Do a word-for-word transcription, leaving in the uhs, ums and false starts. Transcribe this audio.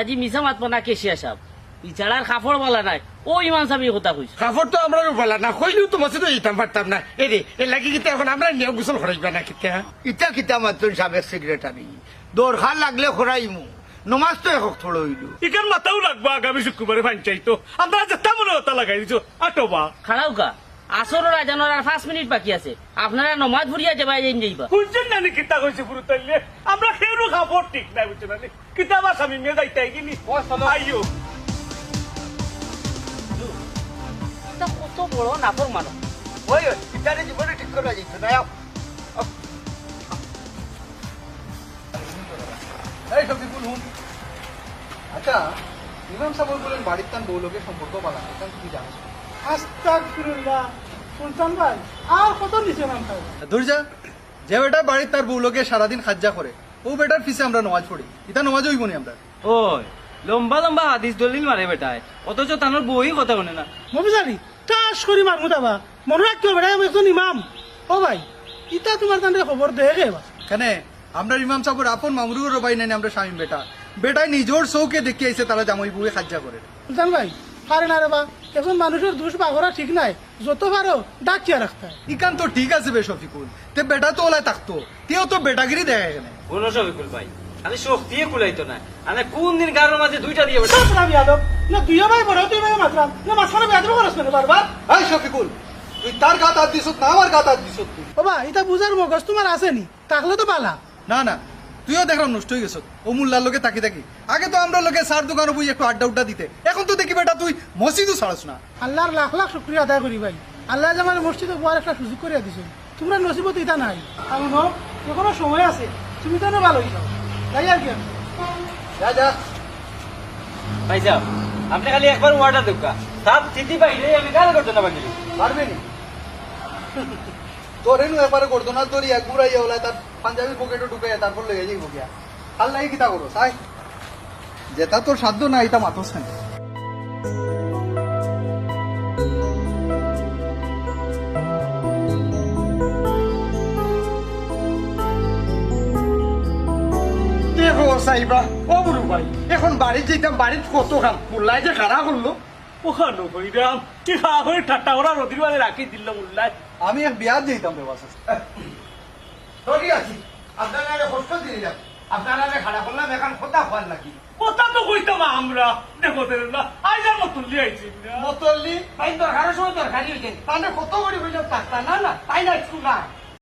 আজি মিছা মাতবা না কেশিয়া সাব, ইছাড়ার কাপড় বালা নাই। ও ইমাম সাব, ই কথা কইছ। কাপড় তো আমরারও বালা না, কইলেও তো মসজিদো যাইতাম পারতাম না। এ রে, এর লাগি কিতা এখন আমরারে নিয়া গোসল করাইবা না কিতা? ইতা কিতা মাতইন সাবেক সেক্রেটারি? দরকার লাগলে করাইমু, নমাজ তো এক ওয়াক্ত পড়া অইলো। ইখান মাথাত রাখবা, আগামী শুক্রবারে পঞ্চায়েত আমরা যেতা মনে অয় অতা লাগাই দিছো। আটো বা। খাড়াউক্কা, আসরর আজানর আর পাঁচ মিনিট বাকি আছে। আপনারা নমাজ পড়িয়া যেবায় যাইন যাইবা। হুনছইন না নি কিতা কইছে ফুরুতাইন্নে? আমরা কেউরউ কাপড় ঠিক নাই, বুঝছো না নি? কিতা বা শামিম মিয়া যাইতায় গি নি? ও, চলো। আইও। ইটা কত বড় নাফরমান। ওই, ওই, ইতারে জীবনে ঠিক করা যাইতো না। আও, আও। এই শফিকুল, হুন। আচ্ছা, ইমাম সাব বলেন বাড়িত তান বউ লগে সম্পর্ক বালা, ইখান তুই জানোস? আস্তাগফিরুল্লাহ। সুলতান ভাই, আর কত নিছে ইমাম সাব? দূর যা, যে বেটা বাড়িত তার বউ লগে সারাদিন খাজ্জা করে, অউ বেটার পিছে আমরা নমাজ পড়ি, ইতা নমাজ অইবো নি আমরার? ওই, লম্বা লম্বা হাদিস দলিল মারে বেটায়, অথচ তানর বউই কথা হুনে না। মফিজ আলী, ঠাস করি মারমু তাবা। মনো রাখিও বেটায় একজন ইমাম। ও ভাই, ইতা তুমার তানরে খবর দে কে বা। কেনে, আমরার ইমাম সাবর আপন মামুর ঘরর ভাই নায়নি আমরার শামিম বেটা। বেটায় নিজর চউখে দেখিয়া আইছে তারা জামাই বউয়ে খাজ্জা করে। সুলতান ভাই, পারে না রে বা, একজন মানুষর দুষ বার করা ঠিক নায়, যত পারো ঢাকিয়া রাখতায়। ইখান তো ঠিক আছে বে শফিকুল, তে বেটা তো অলায় থাকতো, তেও তো বেটাগিরি দেখায় কেনে। হুনো শফিকুল ভাই, খালি শক্তিয়ে কুলাইতো নায়, আনে কুন দিন গারর মাঝে দুইটা দিয়া বেটা। বাপরা বিয়াদব, না দুইও ভাই বড়, দুই ভাই মাতরাম, না মাঝখানো বিয়াদব করস কেনে বারবার? এই শফিকুল, তুই তার গাত আত দিছত না আমার গাত আত দিছত তুই? ও বা, ইতা বুঝার মগজ তুমার আছে নি? থাকলে তো বালা। না, না, তুইও দেখরাম নষ্ট অইগেছত অউ মুল্লার লগে থাকি থাকি। আগে তো আমরার লগে চার দোকানো বই একটু আড্ডা উড্ডা দিতে, এখন তো দেখি বেটা তুই মসজিদও ছাড়স না। আল্লার লাখ লাখ শুকরিয়া আদায় করি ভাই, আল্লায় যে আমারে মসজিদো বওয়ার একটা সুযোগ করিয়া দিছইন। তুমরার নসিবো তো ইতা নাই। আর হুনো, এখনো সময় আছে, তুমি তো এনে ভালা অইছো। যাই আর কি আমি। যা, যা। ভাইসাব, আপনে খালি একবার অর্ডার দেউক্কা। সাব সিটি পাইলে আমি গাল করতো না বাকি। পারবে নি? তোরে নু একবারে করতো না, তোর এক ঘুরাইয়া অলায় তার পাঞ্জাবির পকেটো ঢুকাইয়া তারপর লইয়া যাইবো গিয়া। আল্লায় কিতা করো, তাই? যেটা তোর সাধ্য না, ইটা মাতস না। দেখো সাইবা, ও বুরু ভাই, এখন বাড়িত যাইতাম, বাড়িত কত কাম, মুল্লায় যে খাড়া করলো। ওখানো কইরাম, কি খা হয়ে ঠাট্টা ওরা রোদির বাদে রাখি দিল মুল্লায়। আমি এক বিয়াত যাইতাম রে বাসা। সরি আছি, আপনারারে কষ্ট দিলাম, আপনারারে খাড়া করলাম, এখন কথা কওয়ার লাগি। কথা তো কইতাম আমরা, দেখো তে না, আইজ আর মতল্লি আইছি না। মতল্লি? ভাই, দরকারর সময় দরকারি অইছে, তাইলে কত করি কইলাম থাকতা না, না, তাই না, একটু না।